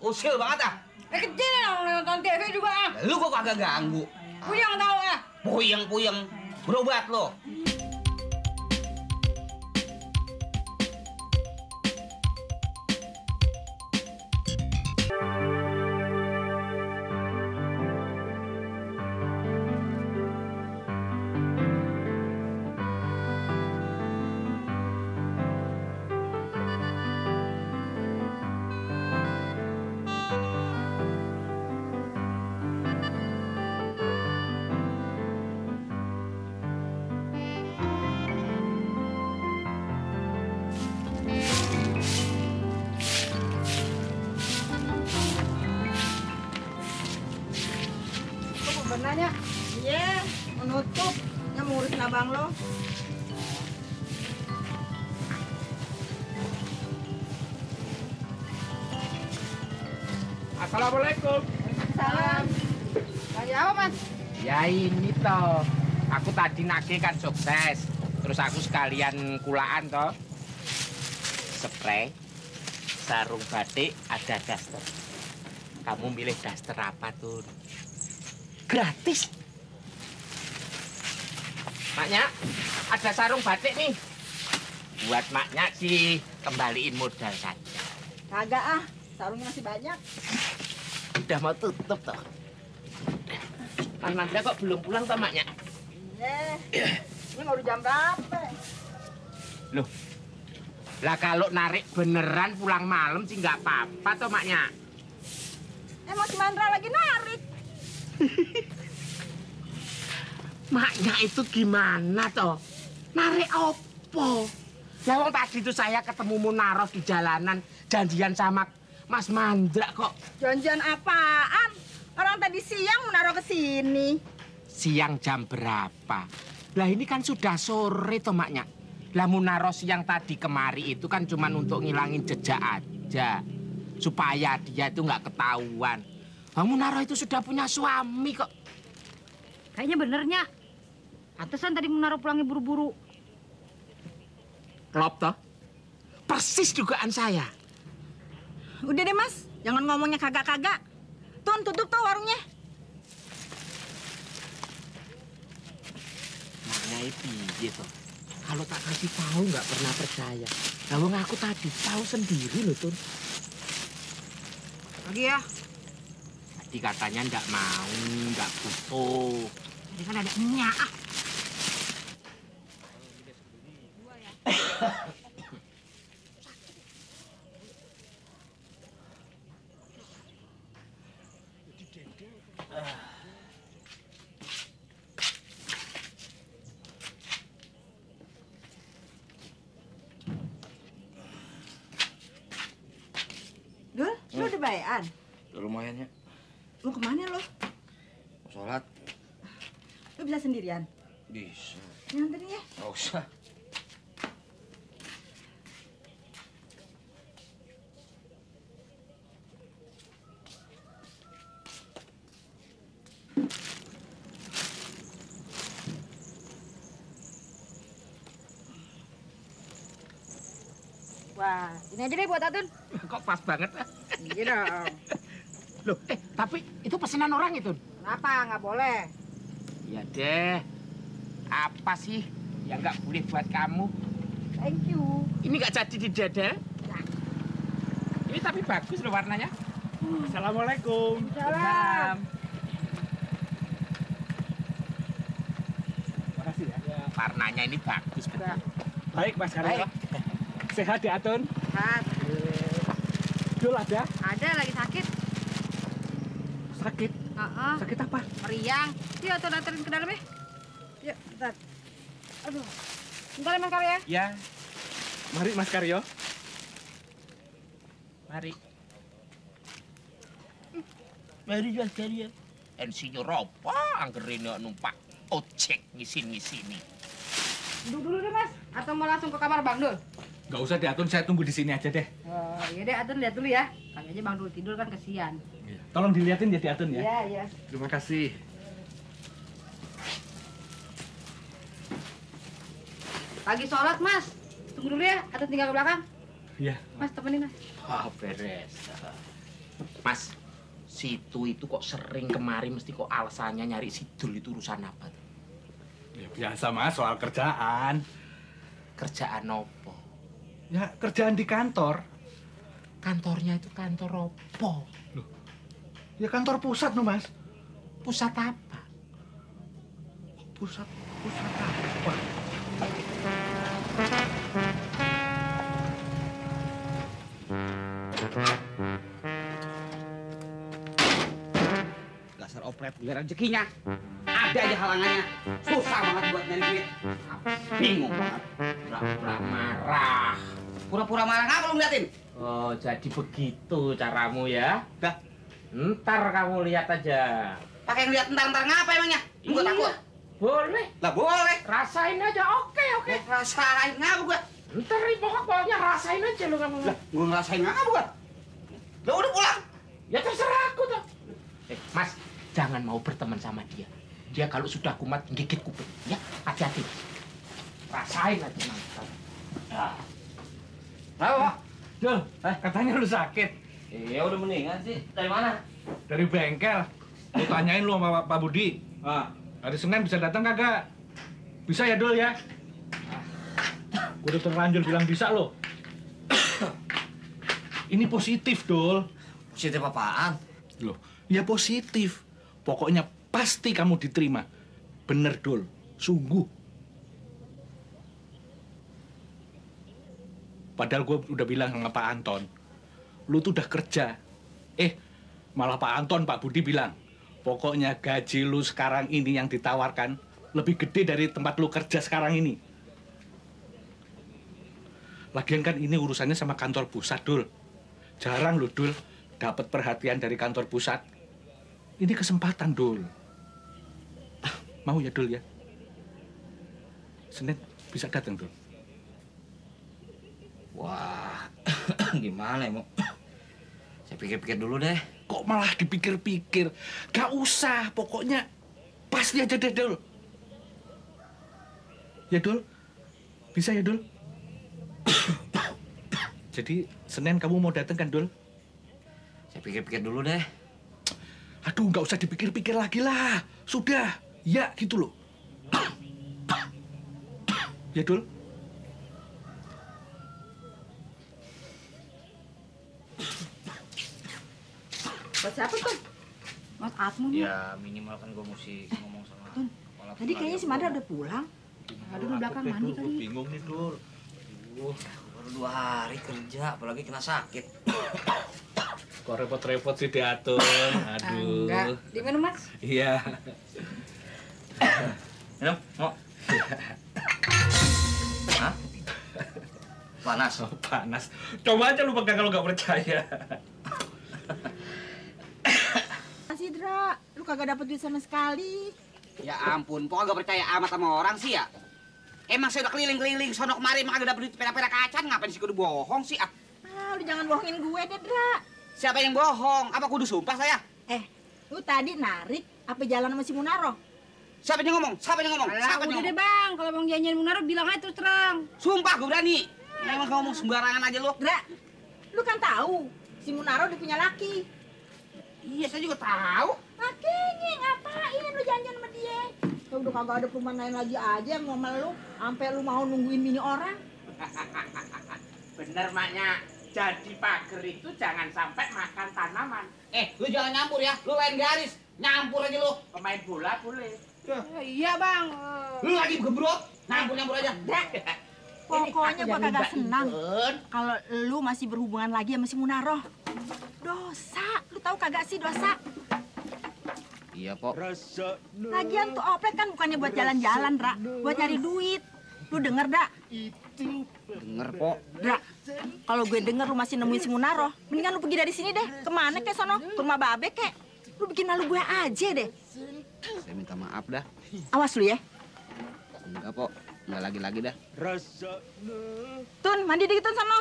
Usil banget ah. Kecil nonton TV juga ah. Lu kok kagak ganggu? Puyeng tau ah. Puyeng. Berobat lo. Benarnya, iya, menutup, yang mengurusin abang lo. Assalamualaikum. Salam. Lagi apa, Mas? Ya ini toh, aku tadi nagih kan sukses. Terus aku sekalian kulaan toh. Spray, sarung batik, ada daster. Kamu milih daster apa tuh? Gratis. Maknya, ada sarung batik nih. Buat maknya sih, kembaliin modal saja. Kagak ah, sarungnya masih banyak. Udah mau tutup toh. Nanda kok belum pulang toh maknya? Iya, ini baru jam berapa? Loh, lah kalau narik beneran pulang malam sih nggak apa-apa toh maknya. Emang si Mandra lagi narik. Maknya itu gimana toh? Narik opo? Ya wong tadi tuh saya ketemu Munaros di jalanan janjian sama Mas Mandra kok. Janjian apaan? Orang tadi siang menaruh ke sini. Siang jam berapa? Lah ini kan sudah sore toh maknya. Lah Munaros yang tadi kemari itu kan cuma untuk ngilangin jejak aja. Supaya dia itu nggak ketahuan. Bang Munaros itu sudah punya suami kok. Kayaknya benernya. Pantesan tadi Munaros pulangnya buru-buru. Klop toh? Persis dugaan saya. Udah deh Mas, jangan ngomongnya kagak-kagak. Tun, tutup tuh warungnya. Maknya itu gitu. Kalau tak kasih tahu nggak pernah percaya. Nah, wong aku tadi tahu sendiri loh Tun. Lagi ya. Tadi katanya nggak mau, nggak butuh. Tadi kan ada minyak ah. Dul, lu udah bayan? Udah lumayan ya. Mau kemana lo? Mau sholat? Lu bisa sendirian? Bisa. Nganterin ya? Nggak usah. Wah, ini aja deh buat Atun. Kok pas banget. Iya dong. Loh, tapi itu pesanan orang itu. Kenapa? Nggak boleh. Iya deh. Apa sih yang nggak boleh buat kamu? Thank you. Ini nggak jadi di dada. Ini tapi bagus loh warnanya. Assalamualaikum. Salam. Makasih ya. Warnanya ini bagus betul. Baik, Mas Karyo. Sehat ya, Atun? Sehat. Dul ada? Ada lagi sakit. Sakit? Sakit apa? Meriang. Yuk Atun anterin ke dalam ya. Yuk, bentar. Aduh. Bentar ya Mas Karya. Ya. Mari, Mas Karyo. Mari. Mari Mas Karyo. Insinyur apa anggerine numpak ojek ngisin-ngisini. Duduk dulu deh Mas. Atau mau langsung ke kamar Bang Dul? Nggak usah deh, Atun. Saya tunggu di sini aja deh. Oh, iya deh Atun lihat dulu ya. Kali aja Bang Dul tidur kan kesian. Tolong dilihatin ya di Atun ya. Iya, iya. Terima kasih. Lagi sholat Mas. Tunggu dulu ya. Atun tinggal ke belakang. Iya. Mas temenin Mas. Oh, beres. Mas, situ itu kok sering kemari mesti kok alasannya nyari Sidul itu urusan apa? Ya biasa Mas, soal kerjaan. Kerjaan opo? Ya kerjaan di kantor. Kantornya itu kantor opo? Ya kantor pusat no Mas. Pusat apa? Pusat apa? Dasar oplet giliran rezekinya. Ada aja halangannya. Susah banget buat nyari duit. Bingung banget. Pura-pura marah. Pura-pura marah ngapa lu ngeliatin? Oh, jadi begitu caramu ya? Dah. Ntar kamu lihat aja. Pakai ngeliat entar-entar ngapa emangnya? Lu gua Iya. takut. Boleh. Lah boleh. Rasain aja, oke. Rasain ngapa gua? Ntar nih pokoknya rasain aja lu kamu. Lah, gua ngerasain ngapa gua? Lah udah pulang. Ya terserah aku tuh. Mas, jangan mau berteman sama dia. Dia kalau sudah kumat gigit kuping. Ya, hati-hati. Rasain aja nanti. Ya. Apa? Dul, katanya lu sakit. Iya udah mendingan sih. Dari mana? Dari bengkel. Lu tanyain lu sama Pak Budi. Hari Senin bisa datang kagak? Bisa ya Dul ya? Gue udah terlanjur bilang bisa lo. Ini positif Dul. Positif apaan? Loh, ya positif. Pokoknya pasti kamu diterima. Bener Dul, sungguh. Padahal gue udah bilang sama Pak Anton, lu tuh udah kerja. Malah Pak Anton, Pak Budi bilang, pokoknya gaji lu sekarang ini yang ditawarkan lebih gede dari tempat lu kerja sekarang ini. Lagian kan ini urusannya sama kantor pusat, Dul. Jarang lu, Dul, dapat perhatian dari kantor pusat. Ini kesempatan, Dul. Mau ya, Dul ya? Senin bisa datang, Dul. Wah, gimana ya, Mo? Saya pikir-pikir dulu deh. Kok malah dipikir-pikir? Gak usah, pokoknya pasti aja deh, Dul. Ya, Dul? Bisa ya, Dul? Jadi, Senin kamu mau datang kan, Dul? Saya pikir-pikir dulu deh. Aduh, nggak usah dipikir-pikir lagi lah. Sudah, ya gitu loh. Ya, Dul? Buat siapa tuh? Buat Atmu nih. Ya minimal kan gue mesti ngomong sama Tun, kepala Tadi kayaknya si Mandra udah pulang. Aduh, di belakang mandi kali. Bingung nih, Dul. baru 2 hari kerja, apalagi kena sakit. Kok repot-repot sih diatur. Aduh. Enggak. Diminum, Mas? Iya. Minum, mau? Hah? Panas. Oh, panas. Coba aja lu pegang kalau nggak percaya. Masih Dra, lu kagak dapet duit sama sekali. Ya ampun, pokoknya gak percaya amat sama orang sih ya. Emang saya udah keliling-keliling sono kemari emang kagak dapet duit pera-pera kacan, ngapain sih kudu bohong sih? Lu jangan bohongin gue deh, Dra. Siapa yang bohong? Apa kudu sumpah saya? Lu tadi narik apa jalan sama si Munaro? Siapa yang ngomong? Siapa yang ngomong? Alah, Siapa yang udah deh ngomong? bang, kalau bang janjian Munaro bilang aja terus terang. Sumpah gue berani. Emang ngomong sembarangan aja lu. Dra, lu kan tahu si Munaro udah punya laki. Iya, saya juga tahu. Makanya ngapain lu janjian sama dia? Ya udah kagak ada perumahan lain lagi aja sama lu, sampai lu mau nungguin bini orang. Bener maknya. Jadi pager itu jangan sampai makan tanaman. Lu jangan nyampur ya. Lu lain garis. Nyampur aja lu. Pemain bola boleh. Iya bang. Lu lagi gebrot. Nyampur aja. Pokoknya gua kagak senang kalau lu masih berhubungan lagi sama si Munaro. Dosa, lu tahu kagak sih dosa? Iya, Pok. Lagian tuh oplet kan bukannya buat jalan-jalan, Dra, buat nyari duit. Lu denger, Dak? Denger, Pok. Dra, kalau gue denger lu masih nemuin si Munaro, mendingan lu pergi dari sini deh. Kemana kek sono? Ke rumah Babe kek. Lu bikin malu gue aja deh. Saya minta maaf dah. Awas lu ya. Enggak, Pok. Enggak lagi-lagi dah. Tun, mandi dikit Tun sono.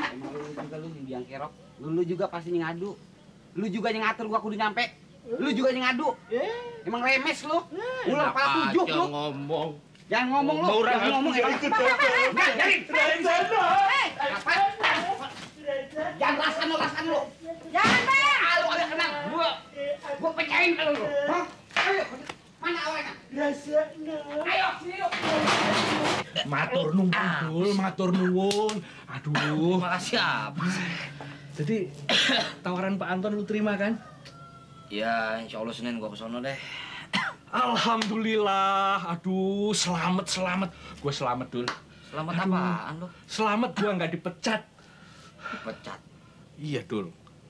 Emang lu juga lu biang kerok. Lu juga pasti ngadu. Lu juga yang ngatur gua kudu nyampe. Lu juga yang ngadu. Emang remes lu. Ular kepala 7 lu. ngomong. Jangan ngomong lu. Jangan ngomong ya. Jangan rasakan lu. Jangan, Bang. Lu ada kenal. Gua pecahin kalau lu. Hah? Ayo. Mana awalnya? Ayo, sini lu. Matur nuwun, Dul, matur nuwun. Aduh. Makasih apa? Jadi tawaran Pak Anton lu terima kan? Ya, insya Allah Senin gua kesono deh. Alhamdulillah. Aduh, selamat. Gue selamat, Dul. Selamat Aduh. apaan lu? Selamat gua nggak dipecat. Dipecat. Iya, Dul.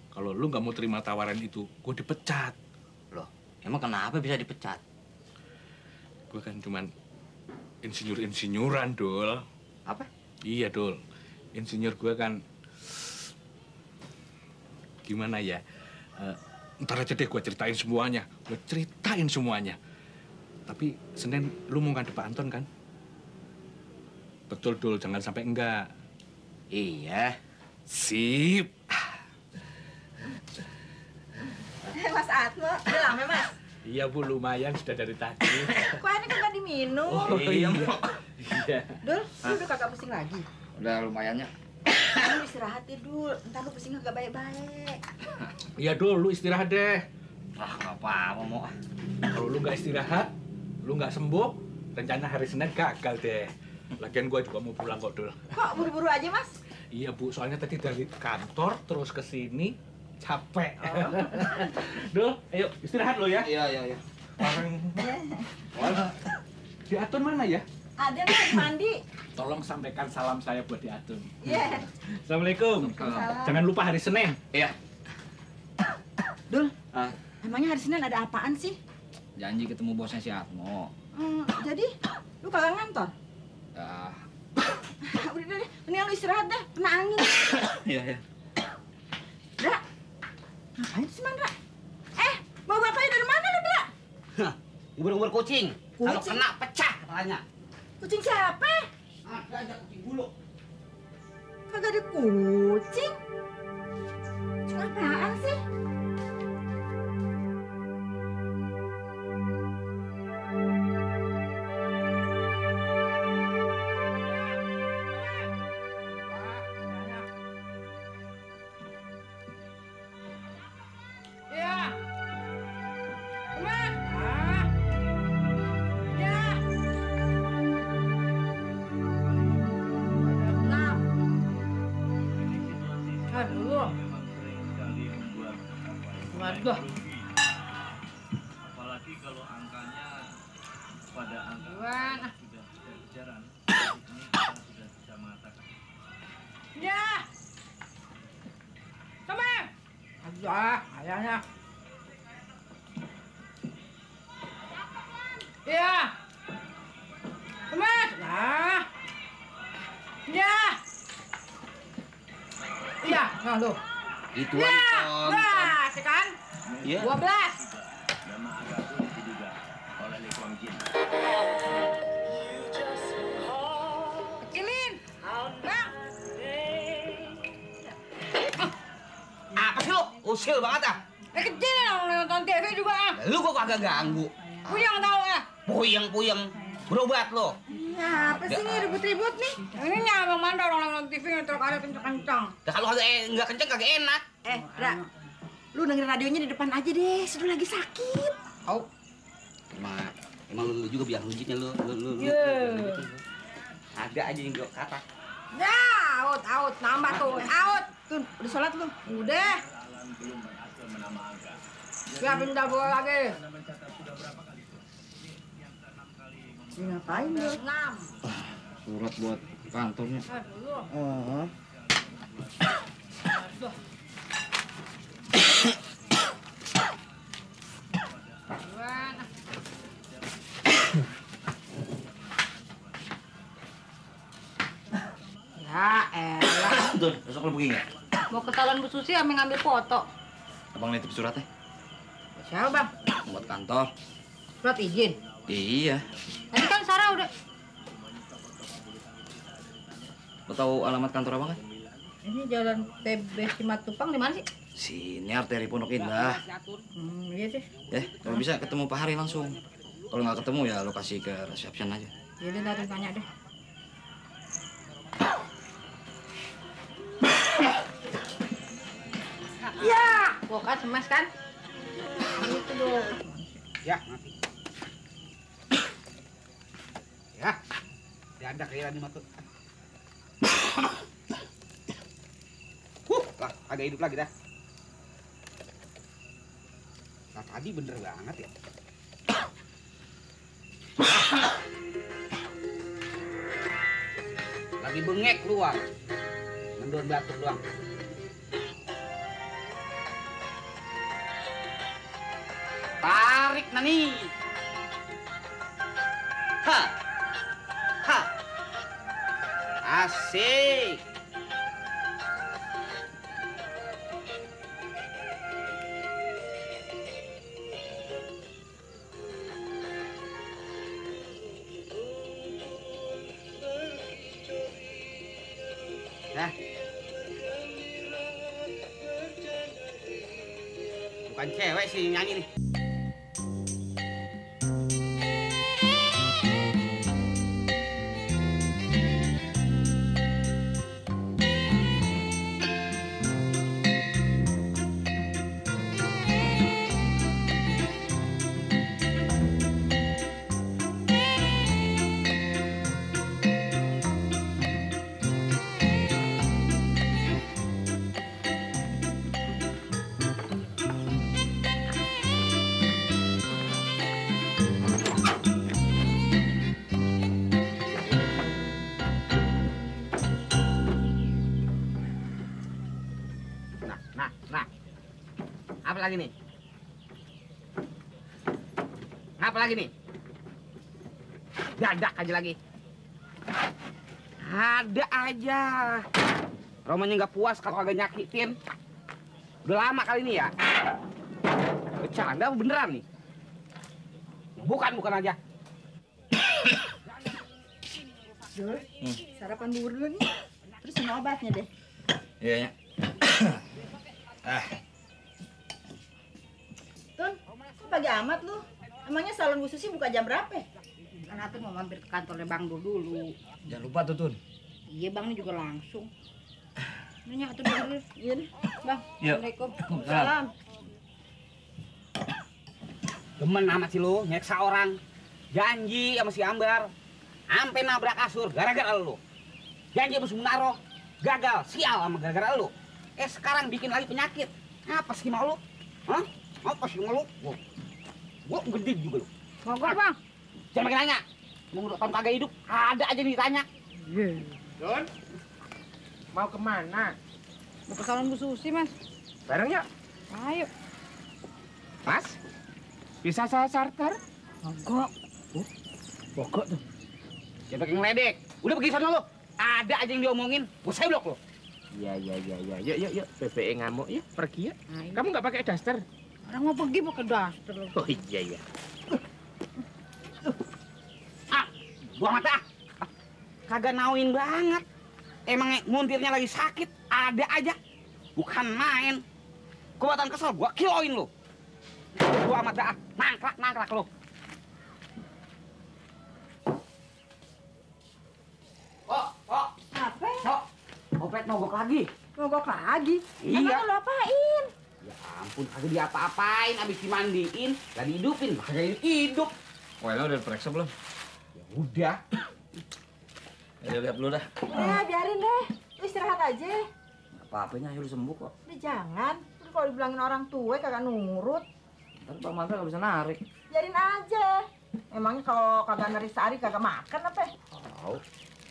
Kalau lu nggak mau terima tawaran itu, gue dipecat. Loh, emang kenapa bisa dipecat? Gue kan cuman insinyur-insinyuran, Dul. Apa? Iya, Dul. Insinyur gue kan gimana ya? Ntar aja deh gue ceritain semuanya. Tapi Senin lu mau ngadep Pak Anton kan? Betul, Dul. Jangan sampai enggak. Iya. Sip. Mas Atmo, udah lama, Mas? Iya, Bu. Lumayan sudah dari tadi. Kok ini kagak diminum? Iya, Iya. Dul, lu udah kagak pusing lagi? Udah lumayannya. Lu istirahat ya, Dul. Ntar lu pusing kagak baik-baik. Iya, Dul. Lu istirahat deh. Ah, nggak apa-apa mau. Kalau lu nggak istirahat, lu nggak sembuh, rencana hari Senin gagal deh. Lagian gue juga mau pulang kok, Dul. Kok buru-buru aja, Mas? Iya, Bu. Soalnya tadi dari kantor terus ke sini capek. Dul, ayo istirahat lo ya. Iya. Di Atun mana ya? Ada nih mandi. Tolong sampaikan salam saya buat di Atun. Iya. Assalamualaikum. Waalaikumsalam. Jangan lupa hari Senin. Iya. Dul, Ah, emangnya hari Senin ada apaan sih? janji ketemu bosnya si Atmo. Jadi, lu kagak ngantor? Ya. Udah deh, mendingan lu istirahat deh, kena angin. Iya. Dra, ngapain sih, Mandra? Bawa bapaknya dari mana lu, Dra? Hah, ubur-ubur kucing. Kalau Kucing? kena pecah kepalanya. Kucing siapa? Ada aja kucing bulu. Kagak ada kucing. Kucing apaan sih? Waduh. Apalagi kalau angkanya pada angka Gimana? sudah berjalan, ini kita sudah bisa mengatakan. Ya. Teman. Aduh, ayahnya. Iya. Teman. Nah. Ya. Iya, nah lu. Itu Ya, Anton. nah, kan? Iya. 12. Nama Agathon diduga oleh Lee Kwang Jin. Kecilin. Bang. Apa sih lu? Usil banget ah. Kecilin orang nonton TV juga ah. Lu kok kagak ganggu? Puyeng tahu ya. Puyeng. Berobat lo. Ya, apa sih ini ribut-ribut nih? Ini nyamang mana orang nonton TV ngetrok ada kencang-kencang. Dah kalau nggak kenceng kagak enak. Dra, lu dengerin radionya di depan aja deh, si Dul lagi sakit. Oh. Emang lu juga biar rujitnya lu. Iya. Ada aja yang gak kata. Ya, out, nambah tuh, out. Tuh, udah sholat lu? Udah. Siapin dapur lagi. Ini ngapain lu? 6. Surat buat kantornya. Dulu. Oh. Aduh. Gimana? Ya elah. Tuh, besok lu pergi nggak? Mau ke salon Bu Susi ame ngambil foto. Abang nitip suratnya Siapa bang? buat kantor. Surat izin. Iya. Tadi kan Sarah udah. Lo tahu alamat kantor abang kan? Ini jalan TB Simatupang di mana sih? Sini arteri Pondok Indah. Iya sih. Kalau bisa ketemu Pak Hari langsung. Kalau nggak ketemu ya lo kasih ke reception aja. Ya udah ntar tanya deh. Ya. Wah kan semes kan? Itu dong. Ya, mati. Ya. Diandak kayak tadi matu. Lah, agak hidup lagi dah. Nah, tadi bener banget ya. Lagi bengek keluar. Mendon batuk doang. Tarik nani. Ha. Ha. Asik. Dah. Bukan cewek sih yang nyanyi nih. Nah. Apa lagi nih? Apa lagi nih? Dadak aja lagi. Ada aja. Romanya nggak puas kalau agak nyakitin. Udah lama kali ini ya. Bercanda apa beneran nih? Bukan aja. Sarapan bubur dulu nih. Terus ini obatnya deh. Iya, ya. Tun, kok pagi amat lu? Emangnya salon Bu Susi buka jam berapa? Kan Atun mau mampir ke kantornya Bang Dul dulu. Jangan lupa tuh, Tun. Iya Bang, ini juga langsung. Nanya Atun dulu. Iya deh. Bang, Yuk. Assalamualaikum. Salam. Demen amat sih lu, nyeksa orang. Janji sama si Ambar. Sampai nabrak kasur gara-gara lu. Janji sama si Munaro. Gagal, sial sama gara-gara lu. Sekarang bikin lagi penyakit. Apa sih mau lu? Hah? Apa sih mau lu? Gua gede juga lu. Mogok Bang. Jangan makin nanya. Mau udah tahun kagak hidup, ada aja nih ditanya. Don, mau kemana? Mau ke salon Bu Susi, Mas. Bareng yuk. Ayo. Mas, bisa saya charter? Mogok. Pokok tuh. Jangan pakai ngeledek. Udah pergi sana lu. Ada aja yang diomongin, gua seblok lu. Iya. Yuk. PPE ngamuk yuk, pergi yuk. Nah, ini Kamu nggak pakai daster? orang mau pergi pakai daster loh. Oh iya. Buang mata. Kagak nauin banget. Emang muntirnya lagi sakit, ada aja. Bukan main. Gua batan kesel, gua kiloin lu. Gua amat dah. Nangkrak lu. Oh. Apa? Opet mogok lagi. Mogok lagi? Iya. Emang lu apain? Ya ampun, kagak diapa-apain, abis dimandiin, gak dihidupin, kagak hidup. Well, udah periksa belum? Ya udah. Ya lihat dulu dah. Ya biarin deh. Lu istirahat aja. Apa-apanya ayo lu sembuh kok. Udah jangan. Lu kalau dibilangin orang tua kagak nurut. Ntar Bang Mantra nggak bisa narik. Biarin aja. Emangnya kalau kagak narik sehari kagak makan apa? Tahu.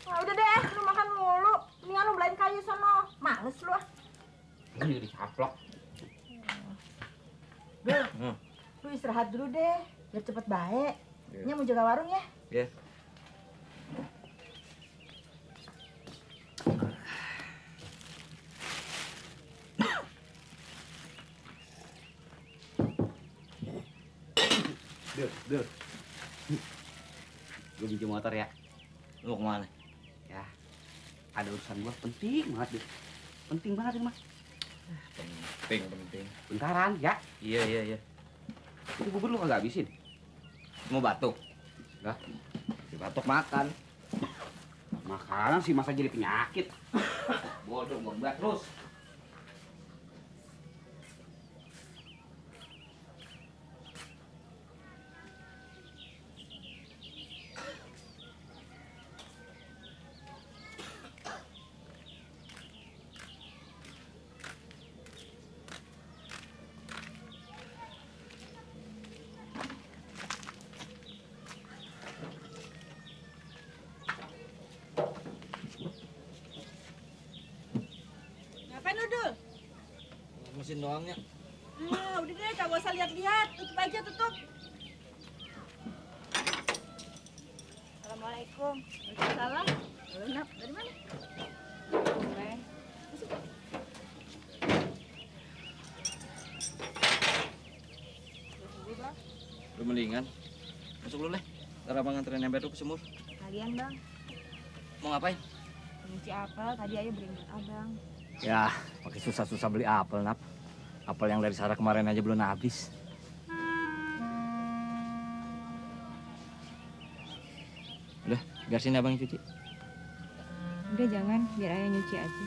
Nah, udah deh, lu makan mulu. Mendingan lu belain kayu sono. Males lu ah. Ini jadi caplok. Bel, Hmm. lu istirahat dulu deh. Biar cepet baik. Iya. Nya mau jaga warung ya. Ya. Dur. Gue pinjam motor ya. Lu mau kemana? Ya, ada urusan gua penting banget deh. Penting banget ini, Mas. Penting. Bentaran, ya. Iya. Itu bubur lu kagak habisin? Mau batuk? Enggak. Ya Dipatok makan. Makanan sih masa jadi penyakit. Bodoh mbak terus. Ngapain lu, Dul? Mesin doangnya. Ah, udah deh, gak usah lihat-lihat. Tutup aja, tutup. Assalamualaikum. Waalaikumsalam. Halo, Nap. Dari mana? Gue. Masuk. Lu mendingan. Masuk dulu, Leh. Ntar abang nganterin ember tuh ke sumur. Kalian bang, Mau ngapain? nyuci apel tadi ayo beliin buat abang. Ya, pakai susah-susah beli apel, Nap. Apel yang dari Sarah kemarin aja belum habis. Udah, biar sini abang cuci. Udah jangan, biar ayah nyuci aja.